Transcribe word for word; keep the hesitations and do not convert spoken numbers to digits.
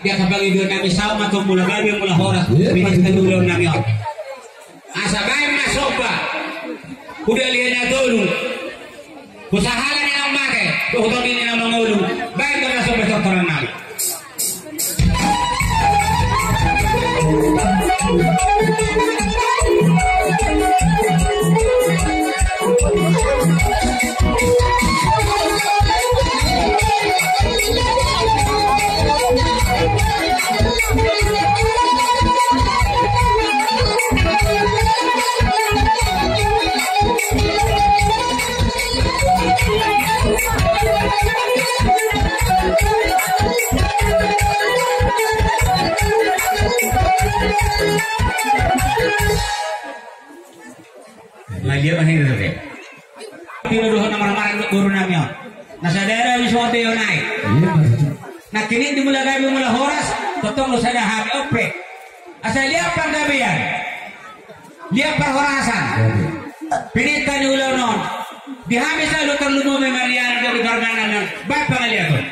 Ia, sabagai dua nami, saut ma tong mula gabe mula horas. Iya, pinasahat ni ulaon nami on. Asa baen ma somba. Udah lihat na tolu. Husahala ni na mamake, dohot ni na mangolu. Baen ma somba, torang nami. Malia ma hira dope. Pinodohon na marmara dohot boru nami on. Na sadara bisa ote on ai. Iya, Mas. Nangkining di mula gabe mula horas, tongtong do sada hami ope. Asa liat panggabean. Liat parhorasan. Pinita ni ulaon on. Di hami saluhut tarlumobi ma di anak dohot di parmanan on. Baen pangaliaton.